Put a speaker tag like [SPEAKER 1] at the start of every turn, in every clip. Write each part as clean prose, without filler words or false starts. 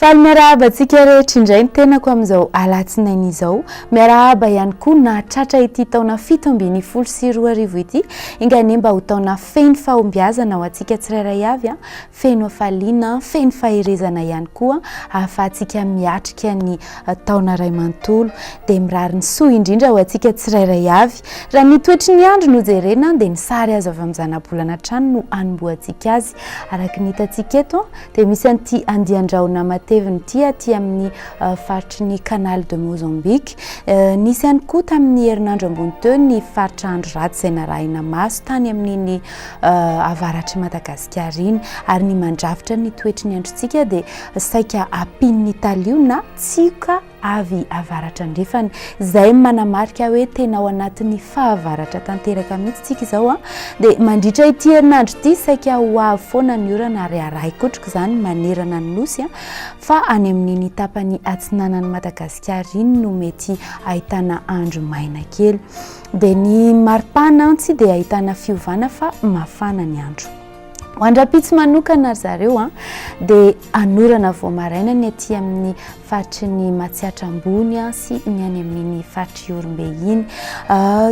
[SPEAKER 1] Faly miarahaba antsika rehetra indray ny tenako amin'izao alatsinainy izao. Miarahaba ihany koa nahatratra ity taona 2017 ity. Enga anie mba ho taona feno fahombiazana ho antsika tsirairay avy, feno hafaliana, feno faherezana ihany koa ahafahantsika miatrika ny taona iray manontolo. Dia mirary ny soa indrindra ho antsika tsirairay avy. Raha ny toetry ny andro no jerena dia ny sary azo avy amin'ny zanabolana hatrany no anombohantsika azy. Araka ny hitantsika eto dia misy an'ity andian-drahona matevina ity aty amin'ny faritry ny Canal de Mozambique. Nisy ihany koa tamin'ny herinandro ambony teo ny faritra andro ratsy izay narahina maso tany amin'iny avaratr'i Madagasikara iny. Ary ny mandrafitra ny toetry ny androntsika dia saika ampian'ny talio na tsioka avy avaratra andrefana. Izay manamarika hoe tena ao anatin'ny fahavaratra tanteraka mihitsy tsika izao. Dia mandritra ity herinandro ity saika ho avy foana ny orana ary arahi-kotroka izany manerana ny nosy fa any amin'iny tapany atsinanan'i Madagasikara iny no mety ahitana andro maina kely. Dia ny maripana tsy dia ahitana fiovana fa mafana ny andro. Ho an-drampitso manokana ry zareo a, dia anorana vao maraina ny aty amin'ny faritry ny Matsiatra Ambony sy ny any amin'iny faritry Ihorombe iny.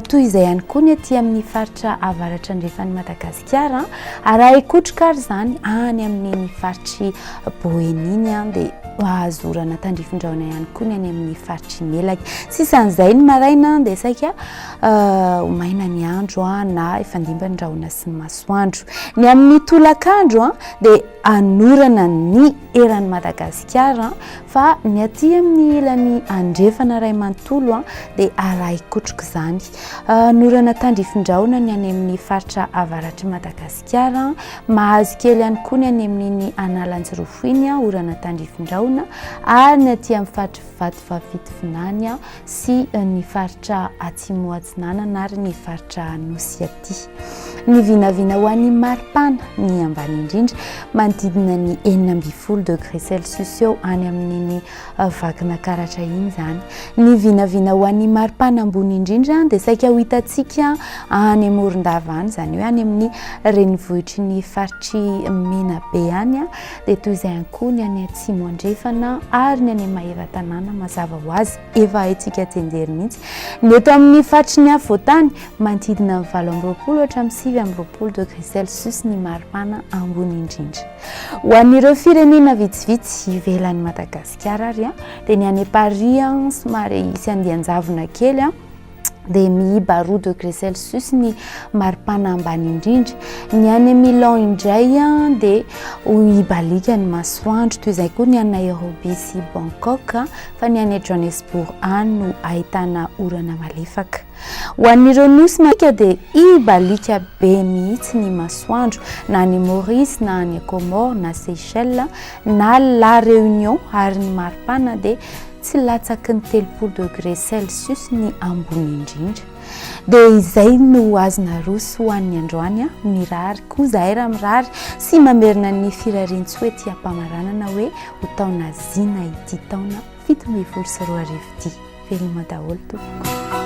[SPEAKER 1] Toy izay ihany koa ny aty amin'ny faritra avaratra andrefan'i Madagasikara. Arahi-kotroka ary izany any amin'iny faritry Boeny iny dia azo orana tandrifin-drahona ihany koa ny any amin'ny faritry Melaky. Sisan'izay ny maraina dia saika ho maina ny andro na hifandimby ny rahona sy ny masoandro. Ny amin'ny tolakandro dia hanorana ny eran'i Madagasikara fa ny aty amin'ny ilany andrefana iray manontolo dia arahi-kotroka izany. Hanorana tandrifin-drahona ny any amin'ny faritra avaratr'i Madagasikara. Mahazo kely ihany koa ny any amin'iny Analanjirofo iny, orana tandrifin-drahona ary ny aty amin'ny faritry Vatovavy-Fitovinany sy ny faritra Atsimo Atsinanana ary ny faritra Anosy aty. Ny vinavina ho an'ny maripana, ny ambany indrindra, manodidina ny 16 degré celsius eo any amin'iny Vakinakaratra iny izany. Ny vinavina ho an'ny maripana ambony indrindra dia saika ho hitantsika any Morondava any, izany hoe any amin'ny renivohitry ny faritry Menabe any. Dia toy izay ihany koa ny any Atsimo Andrefana ary ny any Maevatanàna mazava ho azy efa haintsika tsianjery mihitsy. Ny eto amin'ny faritry ny afovoantany, manodidina ny 28 hatramin'ny 29 degré celsius ny maripana ambony indrindra. Ho an'ireo firenena vitsivitsy ivelan'i Madagasikara ary dia ny any Paris somary hisy andian-javona kely dia miiba 2 degré celsius ny maripana ambany indrindra. Ny any Milan indray dia ho hibaliaka ny masoandro, toy izay koa ny any Nairobi sy Bangkok, fa ny any Johannesburg any no ahitana orana malefaka. Ho an'ireo nosy maika dia hibaliaka be mihitsy ny masoandro, na any Maurice na any Comores na Seychelles na La Réunion, ary ny maripana dia tsy latsaky ny 30 degré celsius ny ambony indrindra. Dia izay no azo naroso ho an'ny androany. Mirary koa izahay raha mirary sy mamerina ny firarian-tsoa ety am-pamaranana hoe ho taona zina ity taona 2017 ity. Veloma daholo tompoko.